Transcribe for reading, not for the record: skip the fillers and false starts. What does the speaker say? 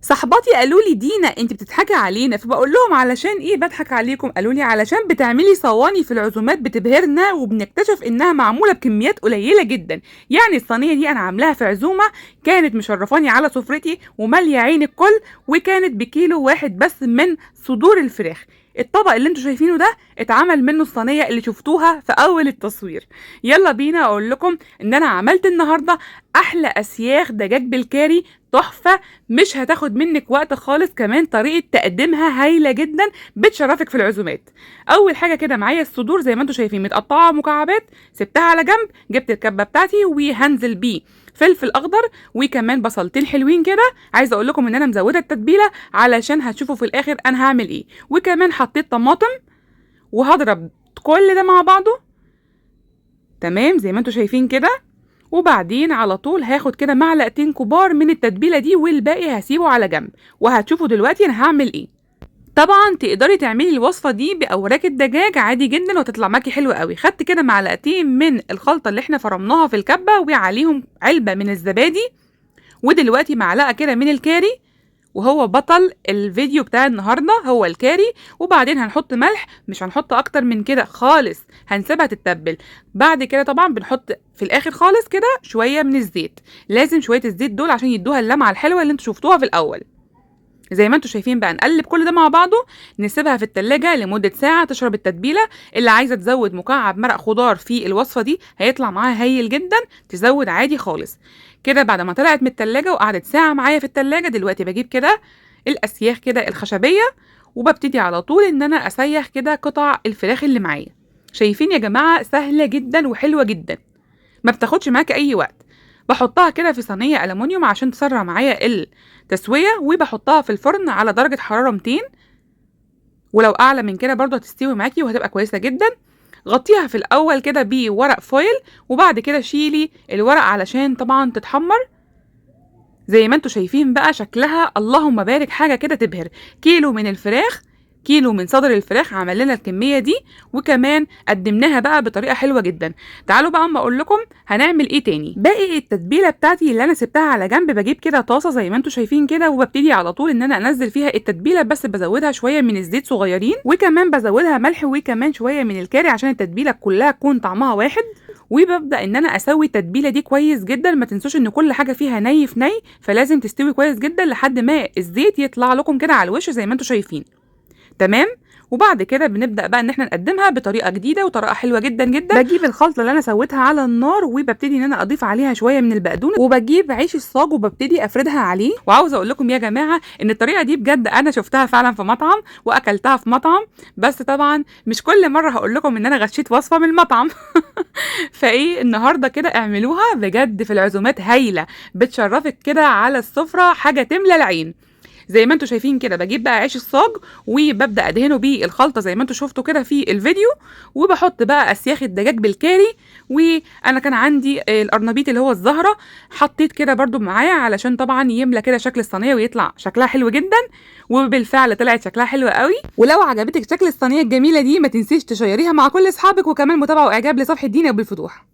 صاحباتي قالوا لي دينا انت بتضحكي علينا، فبقول لهم علشان ايه بضحك عليكم؟ قالوا لي علشان بتعملي صواني في العزومات بتبهرنا وبنكتشف انها معمولة بكميات قليله جدا. يعني الصينية دي انا عاملاها في عزومة كانت مشرفاني على سفرتي وماليه عين الكل، وكانت بكيلو واحد بس من صدور الفراخ. الطبق اللي انتوا شايفينه ده اتعمل منه الصينية اللي شفتوها في اول التصوير. يلا بينا اقول لكم ان انا عملت النهارده احلى اسياخ دجاج بالكاري تحفة، مش هتاخد منك وقت خالص، كمان طريقه تقديمها هايلة جدا بتشرفك في العزومات. اول حاجة كده معايا الصدور زي ما انتوا شايفين متقطعه مكعبات، سبتها على جنب. جبت الكبه بتاعتي وهنزل بيه فلفل اخضر وكمان بصلتين حلوين كده. عايزه اقول لكم ان انا مزوده التتبيله علشان هتشوفوا في الاخر انا هعمل ايه. وكمان حطيت طماطم وهضرب كل ده مع بعضه، تمام زي ما انتوا شايفين كده. وبعدين على طول هاخد كده معلقتين كبار من التتبيله دي والباقي هسيبه على جنب، وهتشوفوا دلوقتي انا هعمل ايه. طبعا تقدري تعملي الوصفة دي باوراق الدجاج عادي جدا وتطلع معاكي حلوة قوي. خدت كده معلقتين من الخلطة اللي احنا فرمناها في الكبه وعليهم علبة من الزبادي، ودلوقتي معلقه كده من الكاري، وهو بطل الفيديو بتاع النهارده هو الكاري. وبعدين هنحط ملح، مش هنحط اكتر من كده خالص، هنسيبها تتبل. بعد كده طبعا بنحط في الاخر خالص كده شوية من الزيت، لازم شوية الزيت دول عشان يدوها اللمعة الحلوة اللي انتوا شفتوها في الاول. زي ما انتوا شايفين بقى نقلب كل ده مع بعضه، نسيبها في التلاجة لمدة ساعة تشرب التتبيلة. اللي عايزة تزود مكعب مرق خضار في الوصفة دي هيطلع معاها هايل جدا، تزود عادي خالص. كده بعد ما طلعت من التلاجة وقعدت ساعة معايا في التلاجة، دلوقتي بجيب كده الأسياخ كده الخشبية وببتدي على طول ان انا اسيخ كده قطع الفراخ اللي معايا. شايفين يا جماعة سهلة جدا وحلوة جدا، ما بتاخدش معاك اي وقت. بحطها كده في صينية ألمونيوم عشان تسرع معايا التسوية، وبحطها في الفرن على درجة حرارة 200، ولو أعلى من كده برضو هتستوي معاكي وهتبقى كويسة جدا. غطيها في الأول كده بورق فويل، وبعد كده شيلي الورق علشان طبعا تتحمر. زي ما انتوا شايفين بقى شكلها اللهم بارك، حاجة كده تبهر. كيلو من الفراخ، كيلو من صدر الفراخ عمل لنا الكمية دي، وكمان قدمناها بقى بطريقة حلوة جدا. تعالوا بقى اما اقول لكم هنعمل ايه تاني. باقي التتبيله بتاعتي اللي انا سبتها على جنب، بجيب كده طاسه زي ما انتم شايفين كده، وببتدي على طول ان انا انزل فيها التتبيله، بس بزودها شوية من الزيت صغيرين، وكمان بزودها ملح، وكمان شوية من الكاري عشان التتبيله كلها تكون طعمها واحد. وببدا ان انا اسوي التتبيله دي كويس جدا. ما تنسوش ان كل حاجة فيها ني في ني، فلازم تستوي كويس جدا لحد ما الزيت يطلع لكم كده على الوش زي ما انتم شايفين، تمام. وبعد كده بنبدا بقى ان احنا نقدمها بطريقة جديدة وطريقه حلوة جدا جدا. بجيب الخلطة اللي انا سويتها على النار وببتدي ان انا اضيف عليها شوية من البقدونس، وبجيب عيش الصاج وببتدي افردها عليه. وعاوزه اقول لكم يا جماعة ان الطريقة دي بجد انا شفتها فعلا في مطعم واكلتها في مطعم، بس طبعا مش كل مرة هقول لكم ان انا غشيت وصفه من المطعم. فايه النهارده كده اعملوها بجد في العزومات هايلة، بتشرفك كده على السفرة، حاجة تملى العين. زي ما انتوا شايفين كده بجيب بقى عيش الصاج وببدا ادهنه بالخلطه زي ما انتوا شفتوا كده في الفيديو، وبحط بقى اسياخ الدجاج بالكاري، وانا كان عندي القرنبيط اللي هو الزهرة حطيت كده برده معايا علشان طبعا يملى كده شكل الصينية ويطلع شكلها حلو جدا. وبالفعل طلعت شكلها حلو قوي. ولو عجبتك شكل الصينية الجميلة دي ما تنسيش تشيريها مع كل اصحابك، وكمان متابعه واعجاب لصفحة دينا بالفتوح.